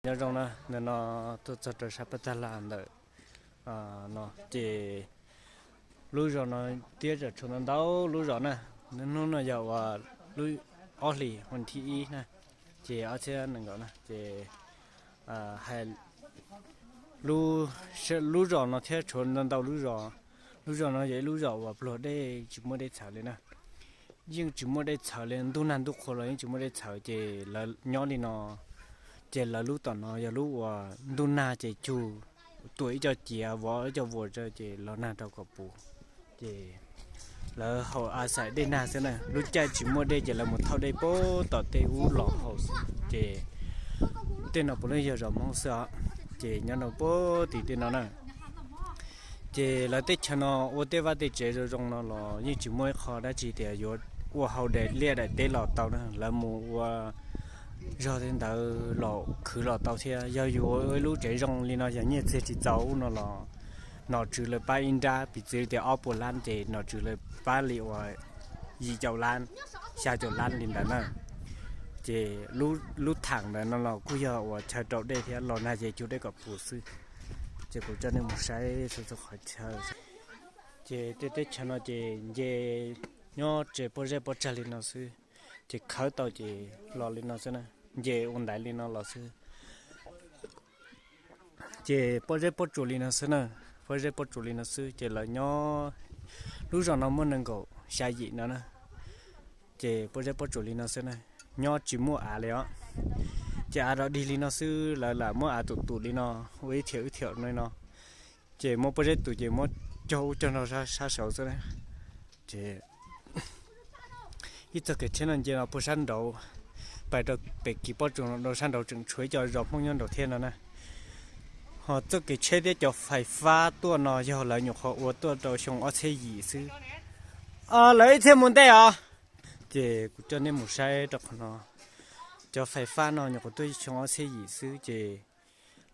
Nyob zoo na, ntawm no tuaj txog rau sab pab tag laj ntawm no ces lub zos no thiab tseem tshuav ntau ntau lub zos na. Hnub no yog uas lub ob hlis vas thib ib na, ces ob txhiab nees nkaum na ces hais lub zos no thiab tshuav ntau ntau lub zos. Lub zos no yog ib lub zos uas pluag dej tsis muaj dej txhawv li na. Yeej tsis muaj dej txhawv li, ntuj nag ntuj qhua los yeej tsis muaj dej txhawv ces lawv nyob li no. Ces lawv lub tom no yog lub uas ntuj nag ces cug tuam ib co ciav vov ib co vuas rau ces los nag rau kom puv. Ces lawv haus a xais dej nag xwb na, lub caij tsis muaj dej ces lawv mus thauj dej puag tom tej ub los haus xwb. Ces tej no puav leej yog zos Hmoob xwb os. Ces nyob rau puag tim tej no na, ces lawv teb chaws no ua tej vaj tej tsev zoo zoo no los yeej tsis muaj ib qho dab tsi tias yuav ua hauv daim liaj daim teb los tau na, lawv mus ua zog tej ntawd los khwv los tau thiab. Yog yuav ua ib lub tsev zoo li no yog nyiaj txiag tsis txaus ub no los nom tswv lawv pab ib nrab, piv txwv tias ob puas lab ces nom tswv lawv pab li uas yim caum lab, xya caum lab li ntawd na. Ces lub thaam ntawd no los kuj yog uas chaw rau dej thiab, los nag ces cug dej kom puv xwb. Ces kuv coj nej mus saib txhua txhua qhov chaw. Ces tej teb chaws no ces nce nyob tsev pob zeb pob tsag li no xwb, ces khawb tau ces los li no xwb na, nce ua ntaiv li no los xwb. Ces pob zeb pob tsuas li no xwb na, pob zeb pob tsuas li no xwb ces lawv nyob, lub zos no muaj nees nkaum xya yim no na. Ces pob zeb pob tsuas li no xwb na, nyob tsis muaj av li os. Ces av dog dig li no xwb, lawv lam muab av tus tus li no, ua ib thiam ib thiam li no. Ces muab pob zeb tus ces muab cog ub cog no sab saud xwb na. Ces ib txoj kev tsheb no nce no puag sab nraud, pais rau pem kis pob tsuas no rau sab nraud tseem tshuav ib co zos Hmoob nyob nraud thiab no na. Ho txoj kev tsheb thiab cov fais fab tuaj no yog lawv nyuam qhuav ua tuaj rau xyoo ob txhiab yim xwb. Lawv ib txhia mus ntej os. Ces kuv coj nej mus saib rau qhov no. Cov fais fab no nyuam qhuav tuaj xyoo ob txhiab yim xwb ces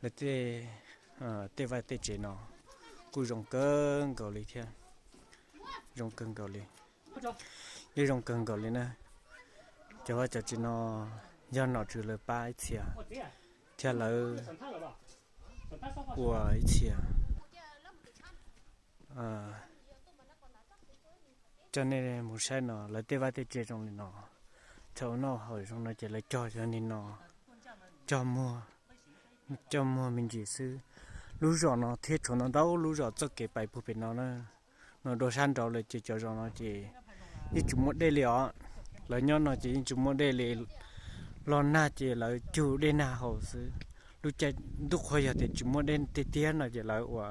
lawv tej, tej vaj tej tsev no kuj zoo kawg nkaus li thiab. Zoo kawg nkaus li. Yeej zoo kawg nkaus li na. Cov vaj cov tsev no yog nom tswv lawv pab ib txhia thiab lawv ua ib txhia. Coj nej mus saib no, lawv tej vaj tej tsev zoo li no, chaw ua noj haus zoo no ces lawv cog zoo li no, cog muag, cog muag me ntsis xwb. Lub zos no thiab tshuav ntau ntau lub zos txoj kev pais puag pem no na. No dua sab nraud lawm ces cov zos no ces yeej tsis muaj dej li os. Lawv nyob no ces yeej tsis muaj dej li. Los nag ces lawv cug dej nag haus xwb. Lub caij ntuj qhua yog tias tsis muaj dej tiag tiag no ces lawv ua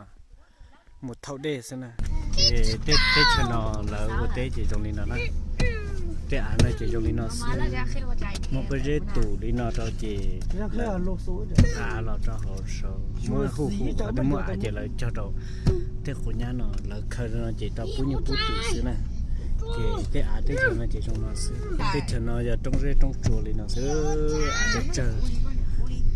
mus thauj dej xwb na. Ces tej teb chaws no lawv ua teb ces zoo li no na. Tej av no ces zoo li no xwb. Muab pob zeb tus li no rau ces av los rau hauv saud, muab hu hu qhov twg muaj av ces lawv cog rau tej quav nyab no, lawv khaws no ces rau pub nyuj pub twm xwb na. Ces tej av teb chaws no ces zoo no xwb. Teb chaws no yog roob zeb roob tsuas li no xwb, av tsawg tsawg.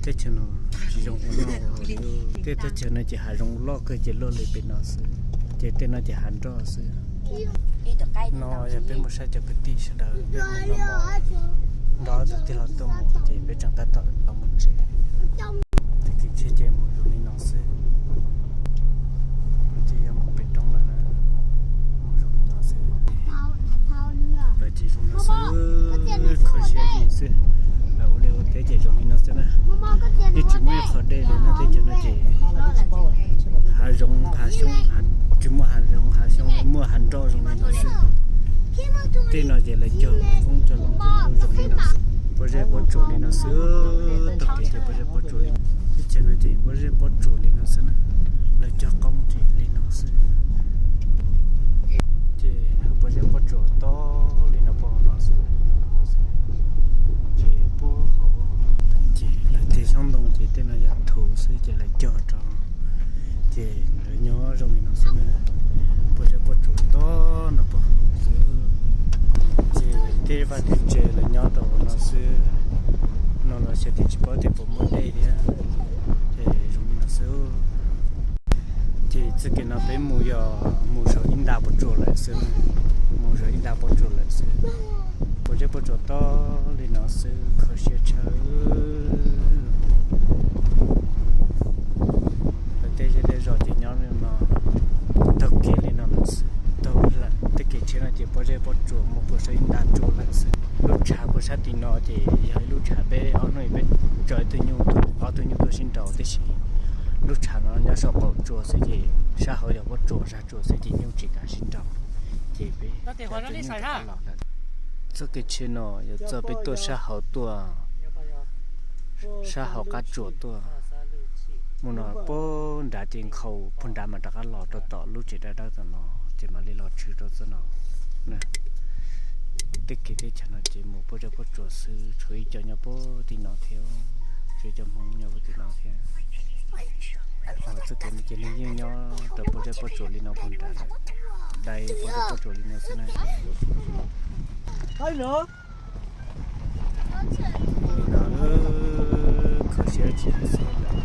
Teb chaws no tsis zoo ua noj ua haus li. Tej teb chaws no ces hav zoov loj kawg ces luaj li pem no xwb, ces tej no ces hav nroj xwb. No yog peb mus saib cov kwv tij sawv daws, peb mus los nrog tus tij laug tuaj mus ces peb tseem tab tom los mus tsev. Tag kis tshiab ces mus zoo li no xwb. Ces yog mus pem roob lawm, mus zoo li no xwb. Lawv ces zoo no xwb, kho siab li xwb. Lawv ua liaj ua teb ces zoo li no xwb na. Yeej tsis muaj ib qho dej li no, teb chaws no ces hav zoov hav xyoob, tsis muaj hav zoov hav xyoob, muaj hav nroj zoo li no xwb. Tej no ces lawv cog qoob cog loo ces zoo li no xwb. Pob zeb pob tsuas li no xwb, tog kev ces pob zeb pob tsuas li. Teb chaws no ces pob zeb pob tsuas li no xwb na. Lawv cog qoob ces li no xwb. Ces pob zeb pob tsuas tog li no pom no xwb. Ces puag hauv ces lawv tej xyoob ntoo ces tej no yog thuv xwb ces lawv cog rau. Ces lawv nyob zoo li no xwb na. Pob zeb pob tsuas tog no pom xwb. Ces tej vaj tej tsev lawv nyob rau no xwb. No los xyov tias tsis paub tias puas muaj dej thiab. Ces zoo li no xwb. Ces txoj kev no peb mus yog mus saum ib nta pob tsuas lawm xwb, mus saum ib nta pob tsuas lawm xwb. Pob zeb pob tsuas tog li no xwb, kho siab tshaj. Tso ib tug nyuj, ob tug nyuj tuaj sib nraus tib si. Lub tshav no nyob saum qaum tsuas xwb ces sab hauv yog pob tsuas, sab tsuas xwb ces nyuj tsis kam sib nraus. Ces peb los lawm. Txoj kev tsheb no yuav txoj peb tuaj sab hauv tuaj, sab hauv qab tsuas tuaj. Mus no puag nrad ces nkhaus puag nrad mas rov qab los rau tom lub tsev dawb dawb tom no, ces mam li los tshwm rau txoj no. Tej kev teb chaws no ces mus puag zej puag tsuas xwb, tshuav ib co nyob puag tim no thiab, tshuav ib co Hmoob nyob puag tim no thiab. Txoj kev no ces nws yeej nyob rau puag zej puag tsuas li no puag nrad lawm, dai puag zej puag tsuas li no xwb na. Li no, kho siab tsis xwb lawm.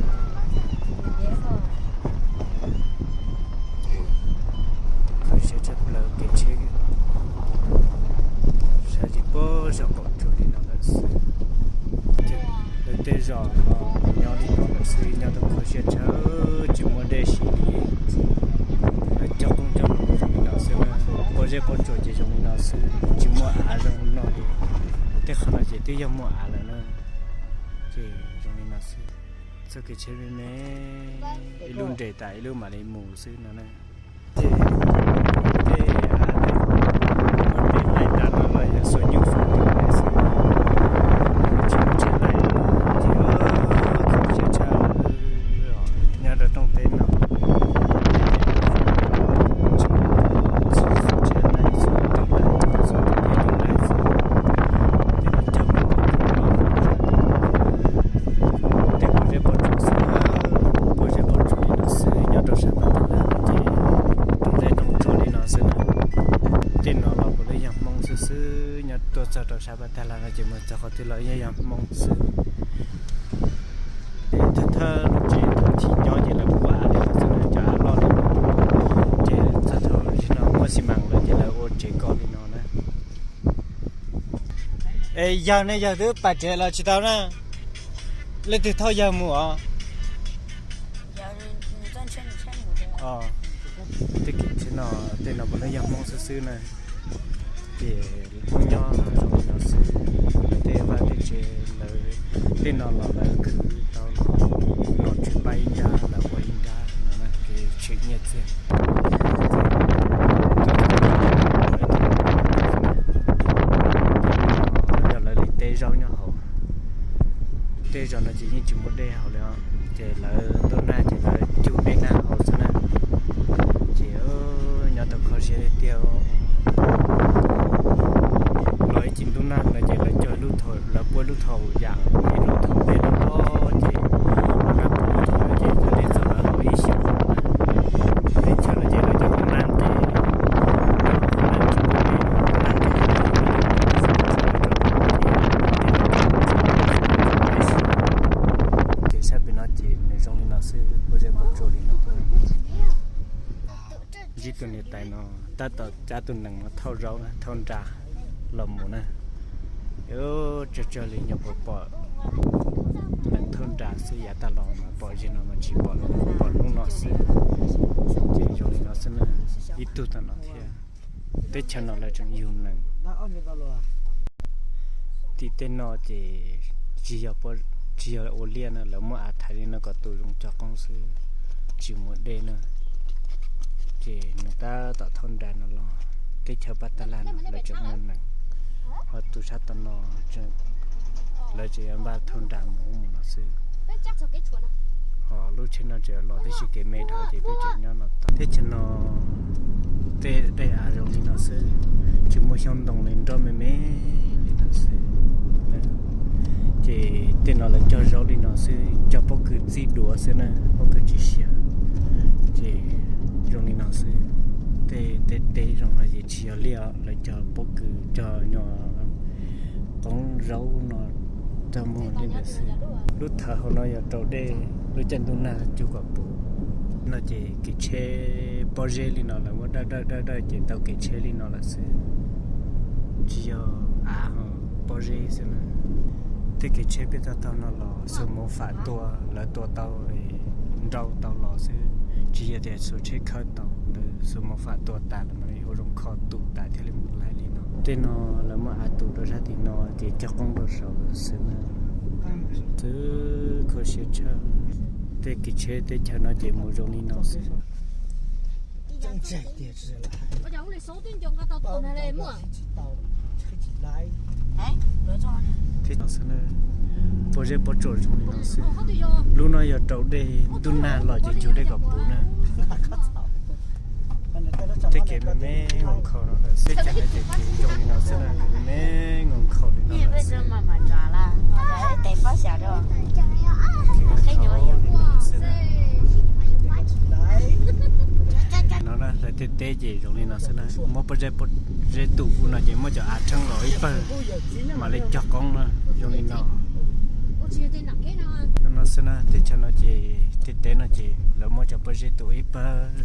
Kho siab tshaj plaws kev tsheb, saib tsis puag saum qaum tsuas li no lawm xwb. Lawv tej zos no nyob li no lawm xwb, nyob tau kho siab tshaj, tsis muaj dej siv li. Lawv cog qoob cog loo zoo li no xwb, puag zej puag tsuas ces zoo li no xwb, tsis muaj av zoo li no li. Tej qhov no ces twb yog muaj av lawm na, ces zoo li no xwb. Txoj kev tsheb me me, ib lub nres tas ib lub mam li mus xwb no na. Ces tej av tej, tej laij nram no los yog xuas nyuj xuas twm xwb, tsis muaj tsev laij, ces kho siab tshaj. Nyob rau rooj teb no, tsis muaj tsev laij, xuas twm laij, xuas twm laij xwb, ces cog mus pom no. Tej puag zej puag tsuas xwb, puag zej puag tsuas li no xwb, nyob rau sab Paj Tag Laj no ces rooj zej rooj tsuas li no xwb na. Tej no los puav leej yog Hmoob xwb xwb, nyob tuaj txog rau sab Paj Tag Laj no ces mus txog qhov twg los yeej yog Hmoob xwb. Thawj thawj lub tsev thaum chiv nyob ces lawv muab av li no xwb na, cov av loj li no, ces txog thaum no muab xi mas lawm ces lawv ua tsev kom li no na. Es yawg ne, yawg twb pam tsev los tsis tau na. Leej twg thauj yawg mus os? Tej kev tsheb no, tej no puav leej yog Hmoob xwb xwb na. Ces Hmoob nyob zoo li no xwb, lawv tej vaj tej tsev lawv tej no los lawv khwv tau los tsis npaj ib nrab, lawv ua ib nrab no na, kev tshwm nyiaj txiag. Yog lawv li teb zaub nyob hauv. Tej zaum no ces yeej tsis muaj dej haus li os, ces lawv ntuj nag ces lawv cug dej nag haus xwb na. Ces nyob tau kho siab tiag tiag. Los ib chim ntuj nag no ces lawv cog lub thaum, lawv puab lub thaum yam, ib lub thaum dej loj loj ces lub nag puv ces cog dej txog lawv ua ib xyoos. Teb chaws no ces lawv cog ntuj nag ces ces sab pem no ces nws zoo li no xwb, puab zej puab tsuas li no. Ntsib tus niam tais no tab tom cab tus nees no thauj zaub na, thauj nra los mus na. Tsawg tsawg li nyuam qhuav pom nees thauj nra xwb, yav tag los mas pom zeg no mas tsis pom, pom hnub no xwb. Ces zoo li no xwb na, ib tug tom no thiab. Teb chaws no lawv tseem yug nees. Tim tej no ces tsis yog, tsis yog ua liaj na, lawv muab av thaiv li no kom tus zoo cog qoob xwb, tsis muaj dej na. Ces nws tab tom thauj nra no los teb chaws Paj Taj Laj no lawv tseem muaj nees, ho tus sab tom no lawv tseem yuav npaj thauj nra mus ub mus no xwb. Ho lub tsheb no tseem los tib si, kev me dhau ces peb tseem nyob no tau. Teb chaws no tej dej av zoo li no xwb, tsis muaj xyoob ntoo li, nroj me me li no xwb. Ces tej no lawv cog zaub li no xwb, cog pob kws txij duav xwb na, pob kws tsis siav. Ces zoo li no xwb. Tej teb zoo no ces tsis yog liaj, lawv cog pob kws, cog nyuag qoob zaub no cog muag li ntawd xwb. Lub thawv hauv no yog rau dej, lub caij ntuj nag cug kom puv. No ces kev tsheb pob zeb li no lawv muab dawj dawj dawj dawj ces tau kev tsheb li no lawm xwb, tsis yog av, pob zeb xwb na. Tej kev tsheb peb taug taug no los xuas mov fam tua, lawv tua tau, nrau tau los xwb, tsis yog tias xuas tsheb khawb tau, lawv xuas mov fam tua tas lawm mam li ua zoo kho tus tas thiaj li mus laij li no. Tej no lawv muab av tus rau sab tim no ces cog qoob rau saud xwb na. Twb kho siab tshaj. Tej kev tsheb teb chaws no ces mus zoo li no xwb. Thiab no xwb na, pob zeb pob tsuas zoo li no xwb. Lub no yog raus dej ntuj nag los ces cug dej kom puv na. Tej kev me me nkaus nkhaus no lawm xwb, cas no ces kev zoo li no xwb na, kev me me nkaus nkhaus li no lawm xwb. Kev zoo li no xwb na. No na, lawv tej teb ces zoo li no xwb na, muab pob zeb pob zeb tus ub no ces muab cov av tsheej los ib pawg mam li cog qoob na, zoo li no. Zoo no xwb na, teb chaws no ces tej teb no ces lawv muab cov pob zeb tus ib pawg